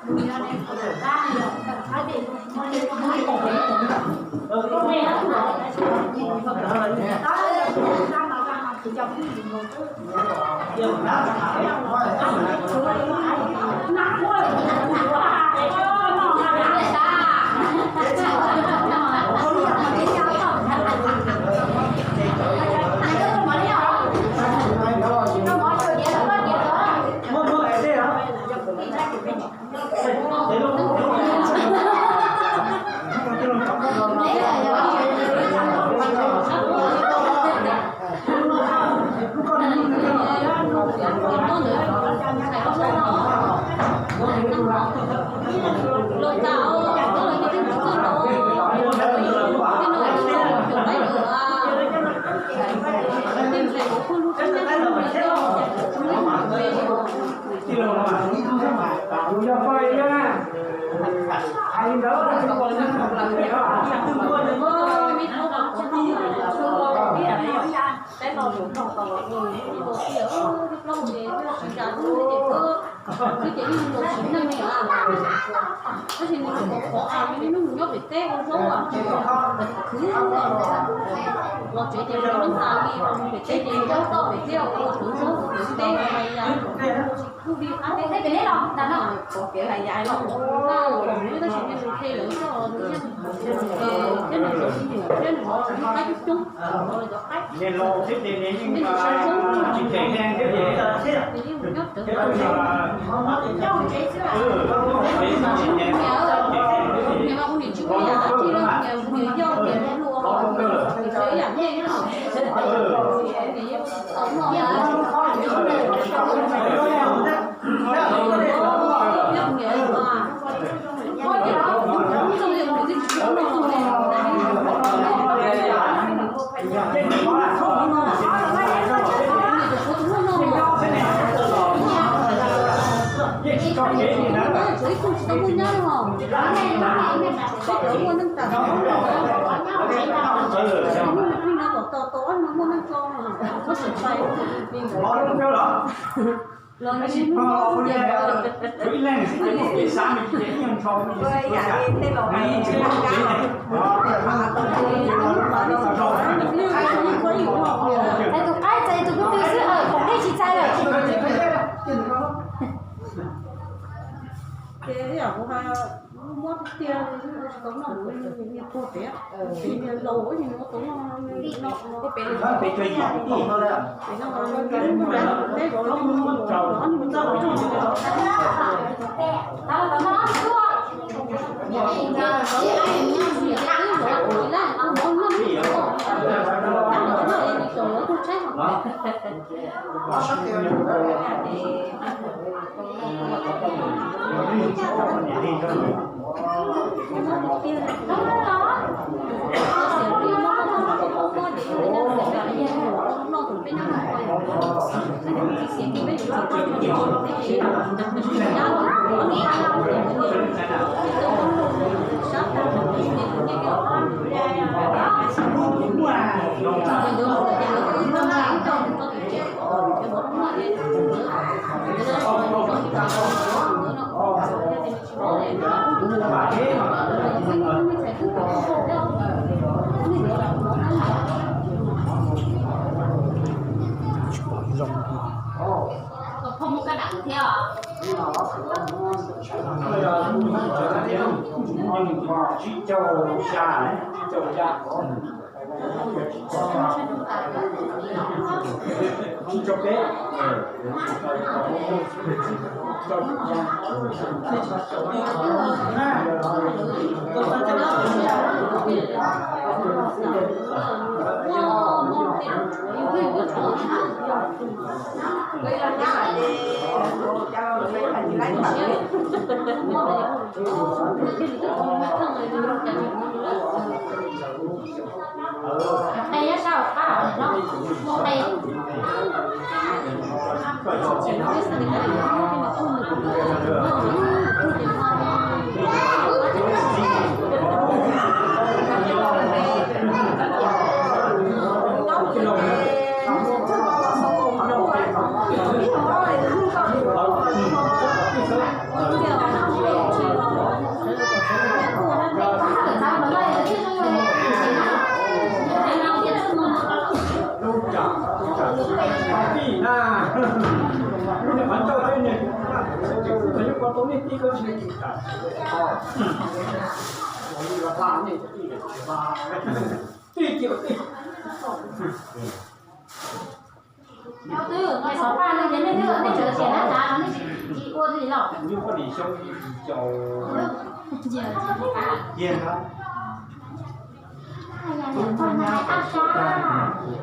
Twb ces yeej los tsis neej li, tab sis nws tseem qhuav qhuav, nws niaj hnub nws nyob pem teb ua zaub, khwv los tsev ces nws nyob tas li, pem teb ces nyob toj pem teb ua khwv zaub khwv teb, kuj li qab teb pem teb los ntag no. Tab sis nws qhia lawv coj nws yeej, thiab nws cov me nyuam thiab nws cov qaib coob coob. Los ib leeg xwb ces muaj kev xav me ntsis ces ib nyuag nrho. Tus qaib txais tus ko tw xwb, pom dej tsis txais lawm. Ces ib yam kuv hais, muab tiag, tsis tau noj mus, niag puag pem, pem niag laus, ua niag tau noj, pem no, peb Tus twg nqa xov paj no ces nej twb, nej tseem tias nab tsav no nej tsis ua li los?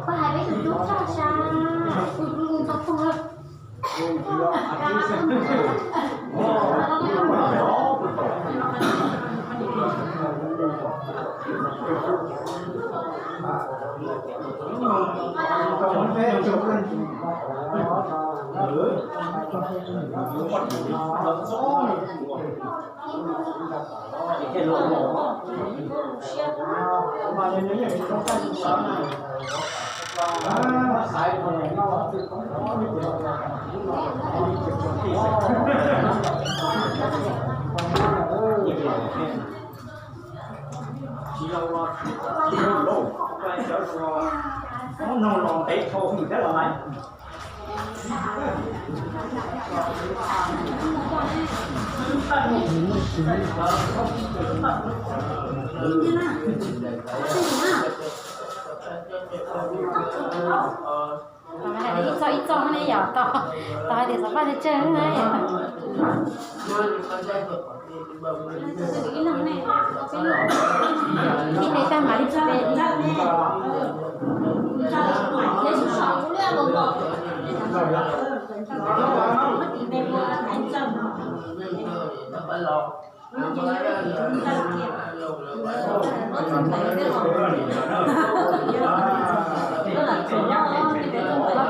Koj hais peb tus tub txog sab, tus tub txog phooj lawm. Ib txoj ib txoj ne yom, tos hais tias xov paj tsawg tsawg na yom. Ib pe tag mam li pe. Los lam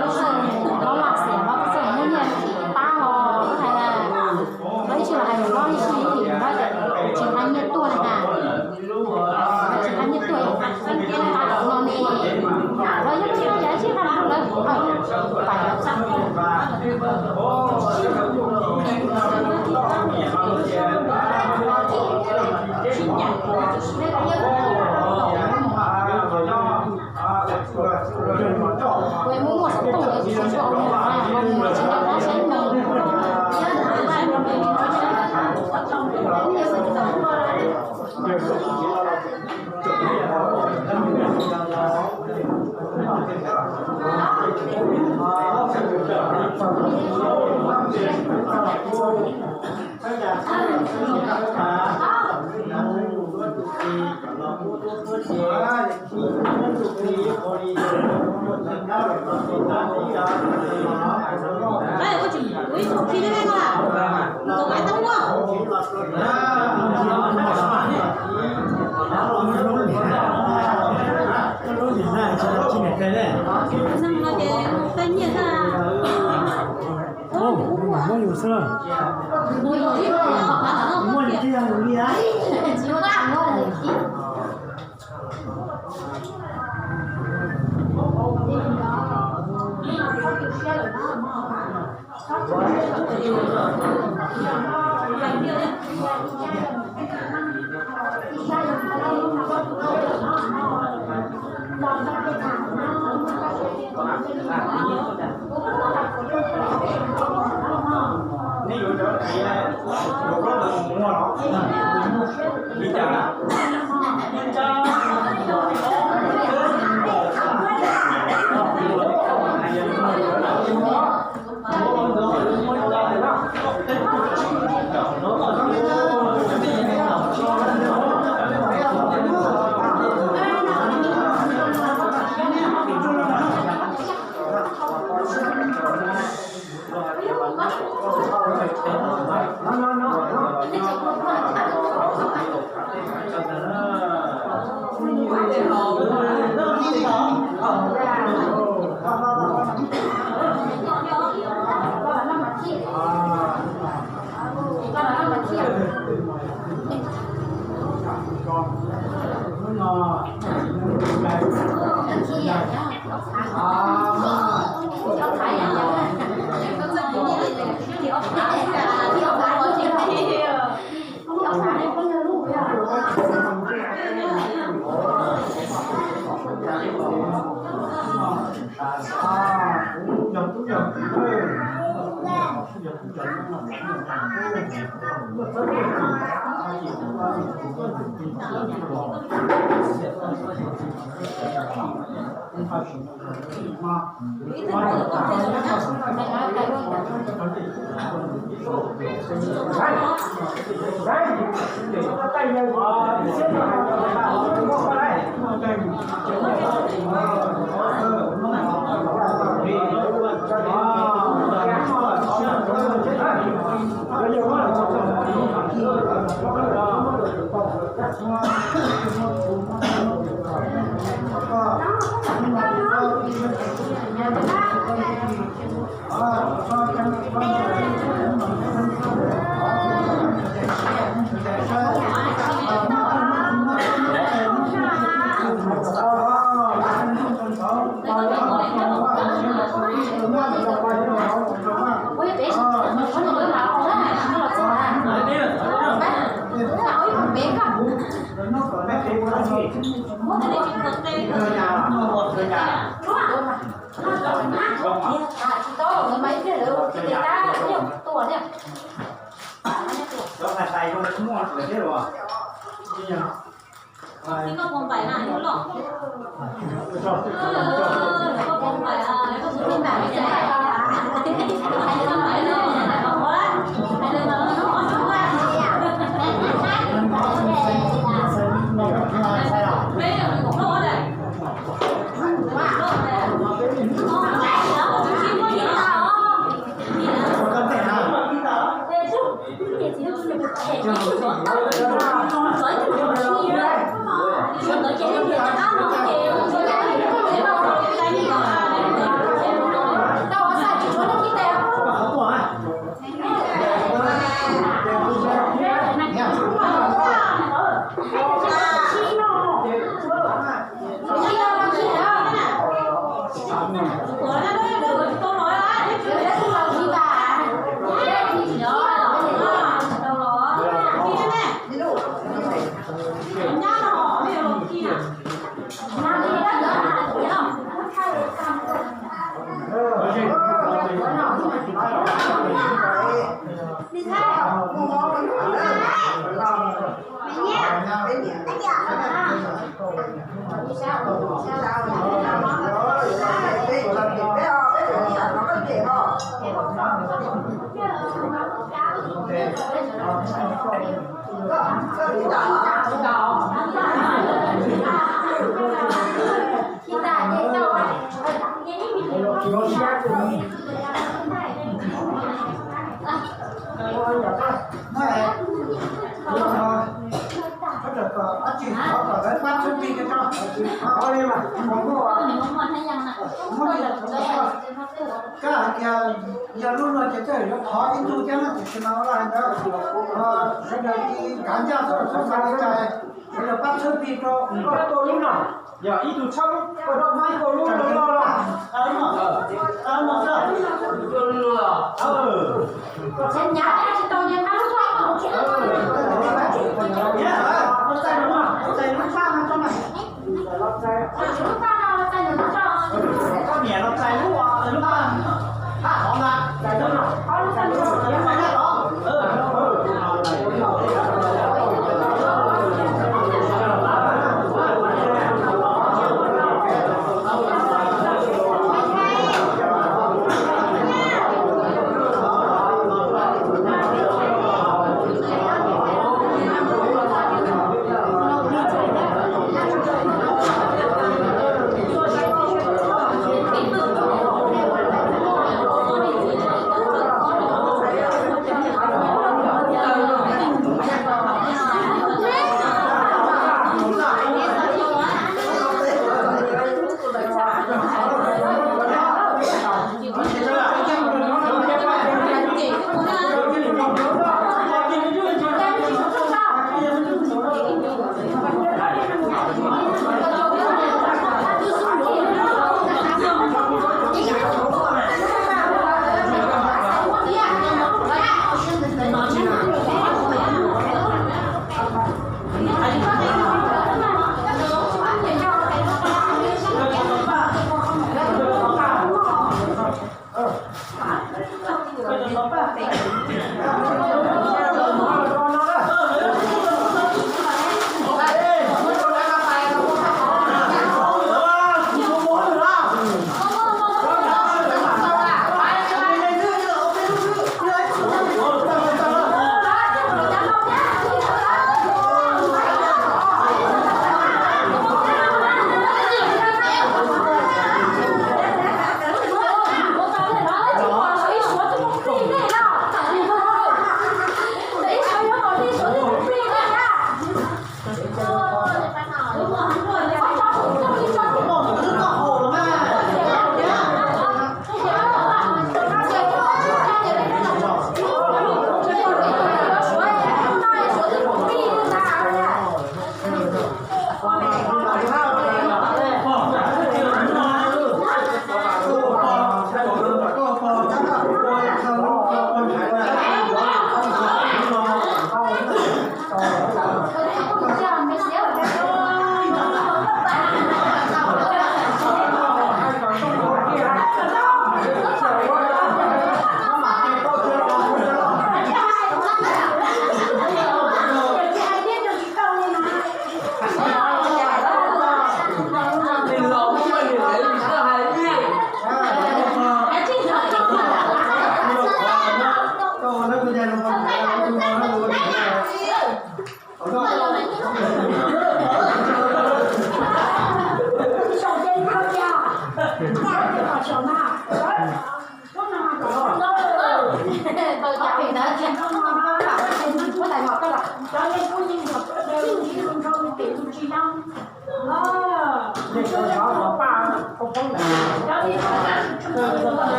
xiam los txawm muaj nyiaj pab ho hais na. Los ib txhia los hais lus no ib txhia ib txhia no tsis hais nyiaj tuaj na ha. Tsis hais nyiaj tuaj, no ne. Los yog tsis yog ib txhia hais lus lawm, pais lawm. Muab yus xwb. Muab yus thiab yus li. Koj hais tias yog lub no ces koj yuav thov ib tug thiab no ces tsis no laj ntawd, sawv daws kav ncaj xwb, txhob xav li cas, sawv daws pab txhawb plig rau koj tua lub no. Yog ib tug tshawb, ib tug lub no, no, no, no.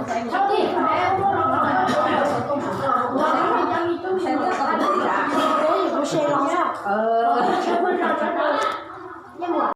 Ua